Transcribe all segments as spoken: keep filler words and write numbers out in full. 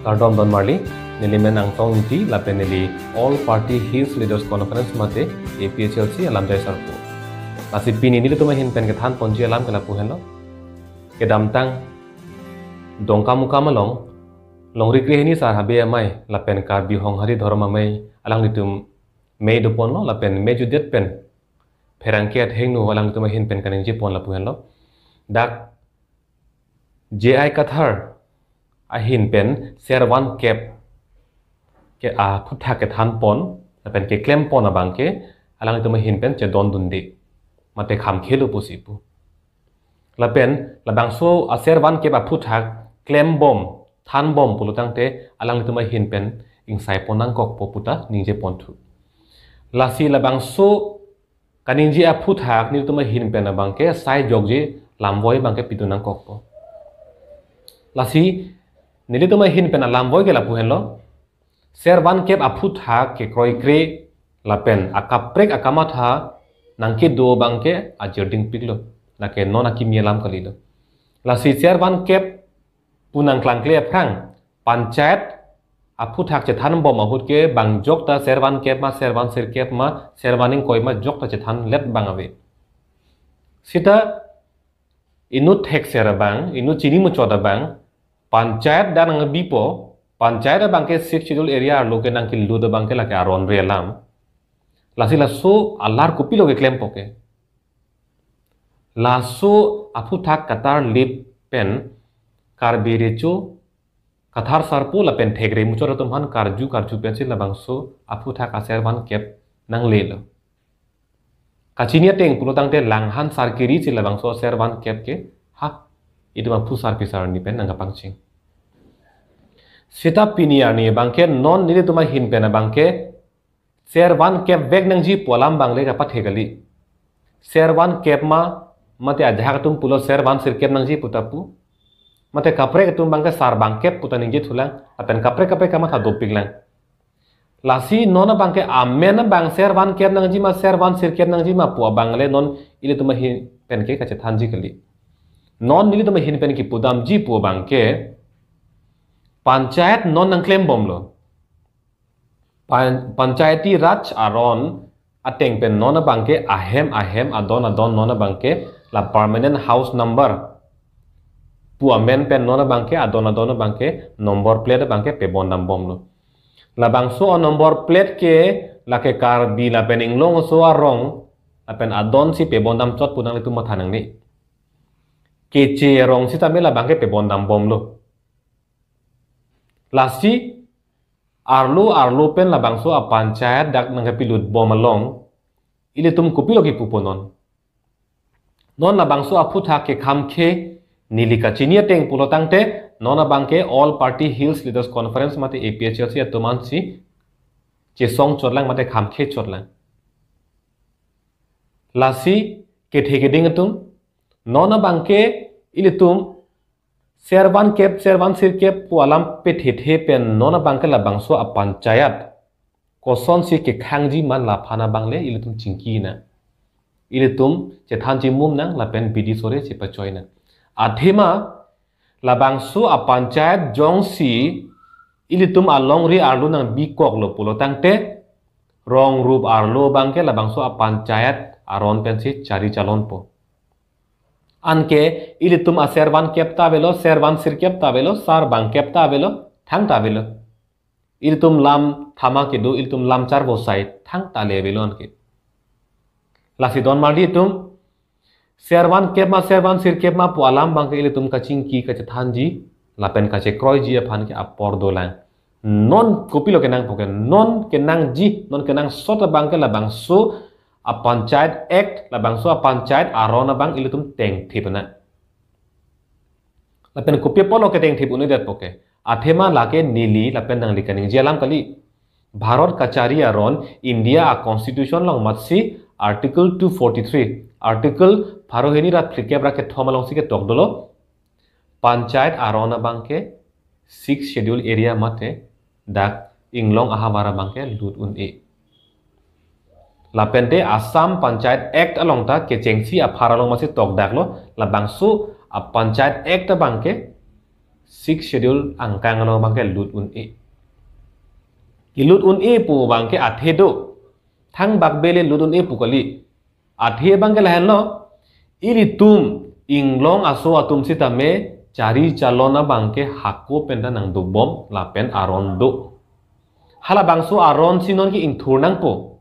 Kardom don marli, neli men Angtong Ingti, lapen neli All Party Hills Leaders Conference mate A P H L C alamjai sarpo. Lasi pini nelitum ahin pen kethan ponji alam ke lapu henlo. Kedamtang Dongkamukam along, Longri Krehini Sar Habe Amei, lapen Karbi Honghari Dhorom Amei, alanglitum mei doponlo, lapen mei jutdet pen pherangke athengno alanglitum ahin pen kaningje pon lapu henlo. Dak J I Kathar ahin pen ser van kep ke aphuthak kethan pon, lapen keklem pon abang ke, alanglitum ahin pen chedondunde. Mate kham khelo pusi pu. Lapen labangso aser van kep aphuthak klem bom, than bom pulo tangte alanglitum ahin pen ingsai pon nangkokpo puta ningje ponthu. Lasi labangso kaningje aphuthak nelitum ahin pen abang ke sai jokje lamvoi abang ke pidun nangkokpo. Lasi nelitum ahin pen alamvoi ke lapu henlo. Ser van kep aphuthak kekroikre lapen akaprek akamatha nangkedo abang ke ajirding piklo. Lake non akimi alam kalilo. Lasi ser van kep pu nangklangkle aphrang, panchayat aphuthak chethan bom ahut ke bang jokta ser van kep ma, ser van sirkep ma, ser van ingkoi ma jokta chethan let abang ave. Sita inut thekser abang, inut chini muchot abang, panchayat dak nangbipo, panchayat abang ke Sixth Schedule area arlo ke nangkelut abang ke lake aron re alam. Lasi laso alar kopilo keklempo ke. Laso aphuthak katar lip pen Karbi Recho Kathar sarpo lapen thekre muchot atum aphan karju karju pensi labangso aphuthak aser van kep nanglelo. Kachini ateng pulo tangte langhan sarkiri si labangso aser van kep ke ha itum aphu sarpi sarni pen nangkapangcheng. Sita pini arni abang ke non nelitum ahin pen abang ke ser van kep vek nangji pu alam abang le kapathe kali. Ser van kep ma, mate ajahak atum pulo ser van sirkep nangji puta pu. Mate kaprek atum abang ke sar bangkep puta ningje thulang, lapen kaprek kaprek kamatha dopiklang. Lasi non abang ke amen abang ser van kep nangji ma, ser van sirkep nangji ma pu abang le non ilitum ahin pen ke kachethanji kali. Non nelitum ahin pen kipudamji pu abang ke panchayat non nangklem bomlo. Pan-, Panchayati Raj aron ateng pen non abang ke ahem ahem adon adon non abang ke la permanent house number pu amen pen non abang ke adon adon abang ke number plate abang ke pebondam bomlo. Labangso a-number plate ke lake Karbi lapen Inglongso arong lapen adon si pebondam chot pu nanglitum matha nangne. Keche arong sitame labang ke pebondam bomlo. Lasi arlo arlo pen labangso apanchayat dak nangkapilut bom along ilitum kopilo kipupo non. Non labangso aphuthak ke kham khe neli kachini ateng pulo tangte non abang ke All Party Hills Leaders Conference mate A P H L C atum ansi chesong chotlang mate kham khe chotlang. Lasi kethe keding atum non abang ke ilitum ser van kep, ser van sirkep pu alam pethethe pen non abang ke labangso apanchayat kosonsi kekhangji man laphan abang le ilitum chingki nang. Ilitum chethanji mum nang lapen bidi sore chepachoi nang. Athema labangso apanchayat jongsi ilitum alongri arlo nangbikoklo pulo tangte rong rup arlo abang ke labangso apanchayat aron pensi chari chalonpo. Anke ilitum aser van kep ta avelo, ser van sirkep ta avelo, sar bangkep ta avelo, thangta avelo. Ilitum lam thama kedo, ilitum lam charvosai thangta le avelo anke. Lasi don marli atum, ser van kep ma, ser van sirkep ma pu alam abang ke ilitum kachingki kachethanji lapen kachekroiji aphan ke apor dolang. Non kopilo kenangpo ke, non kenangji, non kenangsot abang ke labangso apanchayat act, labangso apanchayat aron abang ilitum tengthip nang. Lapen kopi apotlo ketengthip un-edetpo ke, athema lake neli lapen nangli kaningje alam kali. Bharat kachari aron India a-constitution along matsi article two forty-three, article pharo hini ra phlikep ra kethom alongsi ketok dolo. Panchayat aron abang ke Sixth Schedule area mate dak Inglong ahavar abang ke lut un-e. Lapente Assam Panchayat Act along ta kechengsi aphar along masi tokdaklo, labangso a-Panchayat Act abang ke Sixth Schedule angkang ano abangke lut un-e. Kelut un-e pu abangke athe do. Thangbak bele lut un-e pu kali. Athe abangke lahenlo. Ilitum inglong aso atum sitame chari chalon abangke hako pen ta nangdobom lapen aron do. Halabangso aron si non ke ingthur nangpo.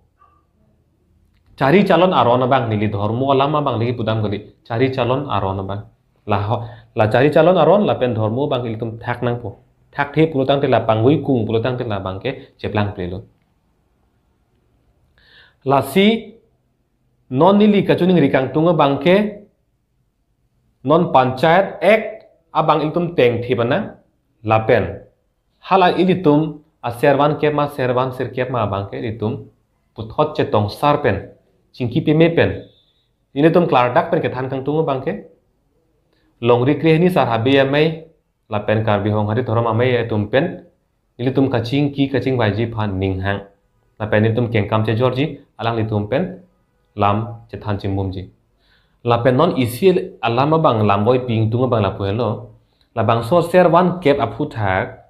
Chari chalon aron abang, neli dhormo alam abang lagi pudam kali. Chari chalon aron abang. La ho, la chari chalon aron lapen dhormo abang ilitum thak nangpo. Thakthe pulo tangte la pangui kung pulo tangte labangke cheplang plelo. Lasi non neli kachiningri kangtung abangke non Panchayat Act abang ilitum tengthi bana lapen hala ilitum aservan kep ma, servan sirkep ma abangke ilitum puthot chetongsar pen, chingki peme pen, ilitum klardak pen kethan kangtung abangke longri krehini sar habe amei lapen Karbi Honghari dhorom amei atum pen ilitum kachingki kachingvaiji aphan ninghang. Lapen ilitum kengkam chejorji, alanglitum pen lam chethan chimbumji. Lapen non isi alam abang lamvoi pingtung abang lapu helo. Labangso servan kep aphuthak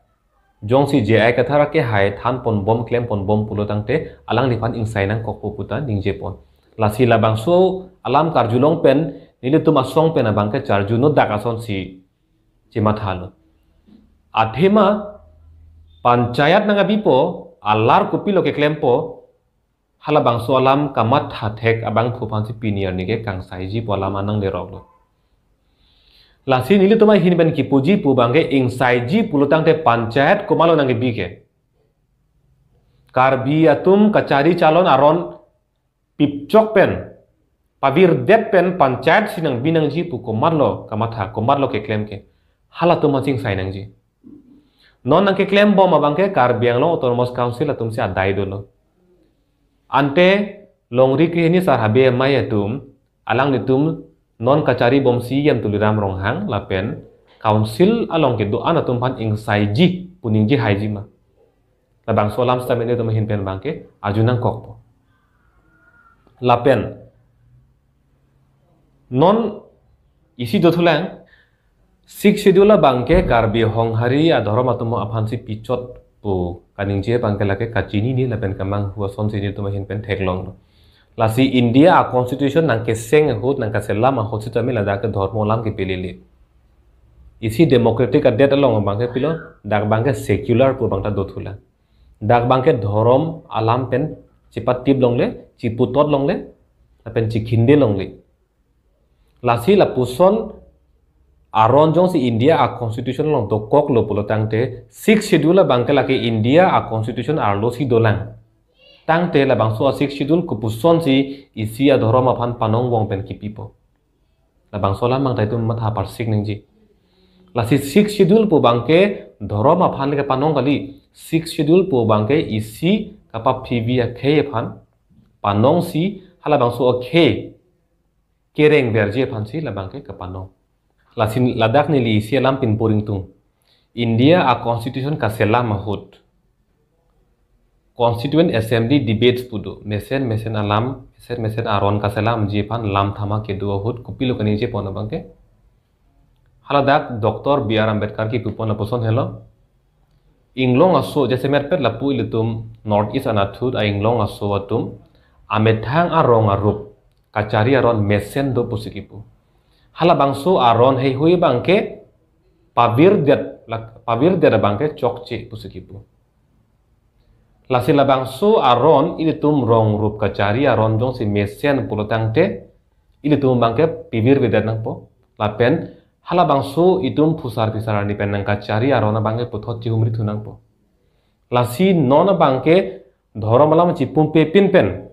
jongsi J I Kathar akehai than ponbom klem ponbom pulo tangte alangliphan ingsai nangkokpo puta ningje pon. Lasi labangso alam karjulong pen nelitum asong pen abangke charjuno dak asonsi chemathalo. Athema panchayat nangkabipo, alar kopilo keklempo, halabangso alam kamatha thek abangphu aphansi pini arni ke kangsaiji pu alam anang leroklo. Lasi nelitum ahin pen kipuji pu abangke ingsaiji pulo tangte panchayat komatlo nangkebi ke. Karbi atum kachari chalon aron pipchok pen, pavirdet pen panchayat si nangbi nangji pu komatlo kamatha, komatlo keklem ke. Halatum aphansi ingsai nangji. Non nangkeklembom abangke Karbi Anglong Autonomous Council atumsi adai dolo. Ante longri krehini sar habe amei atum, alanglitum non kacharibomsi E M Tuliram Ronghang lapen council along kedo-an atum aphan ingsaiji pu ningjehaiji ma. Labangso alam sitame nelitum ahin pen abangke arju nangkokpo. Lapen non isi dothulang, Sixth Schedule abangke Karbi Honghari adhorom atum aphansi pichot pu kaningje abangke lake kachinine lapen kamanghu asonsi nelitum ahin pen theklonglo. Lasi India a-constitution nangkeseng ahut, nangkaselam ahut sitame ladak ke dhormo alam kepilele. Isi democratic adet along abangke pilo, dak abangke secular pu abang ta dothulang. Dak abangke dhorom alam pen chepatip longle, chiputot longle, lapen chikhinde longle. Lasi lapuson aron jongsi India a-constitution along dokoklo pulo tangte, Sixth Schedule abangke lake India a-constitution arlosi dolang. Tangte labangso a-Sixth Schedule kopusonsi isi adhorom aphan panongvong pen kipipo. Labangso alam abang ta itum matha parsik nangji. Lasi Sixth Schedule pu abangke dhorom aphan le kapanong kali. Sixth Schedule pu abangke isi kapaphivi akhei aphan panongsi halabangso akhei kereng verji aphansi labangke kapanong. Lasi ladak neli isi alam pinpo ringtung. India a-constitution kaselam ahut Constituent Assembly debates pu do, mesen mesen alam, mesen mesen aron kaselamji aphan lam thama kedo ahut kopilo kaningje pon abangke. Haladak Doctor B R Ambedkar kipupon lapuson helo. Inglong aso jasemet pet lapu ilitum North East anatthu a-inglong aso atum amethang arong arup kachari aron mesen do pusi kipu. Halabangso aron heihui abangke pavirdet, lak-, pavirdet abangke chokche pusi kipu. Lasi labangso aron ilitum rong rup kachari aron jongsi mesen pulo tangte ilitum abangke pivirvedet nangpo. Lapen halabangso itum phusar phisar arni pen nangkachari aron abangke puthot chihumri thu nangpo. Lasi non abangke dhorom alam chipumpepin pen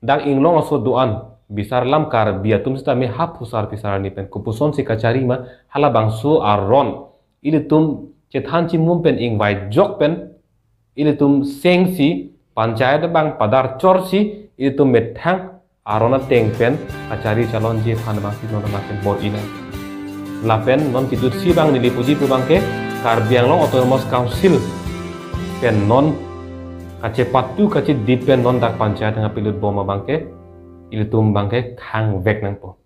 dak inglong aso do-an bisar alam Karbi atum sitame ha phusar phisar arni pen kopusonsi kachari ma, halabangso aron ilitum chethan chimbum pen ingvai jok pen ilitum sengsi panchayat abang padar chorsi ilitum methang aron ateng pen kachari chalonji aphan abangsi non abangke bor-i nang. Lapen non kejutsi abang neli puji pu abangke Karbi Anglong Autonomous Council pen non kachepatu kachedip pen non dak panchayat nangpilut bom abangke ilitum abangke khangvek nangpo.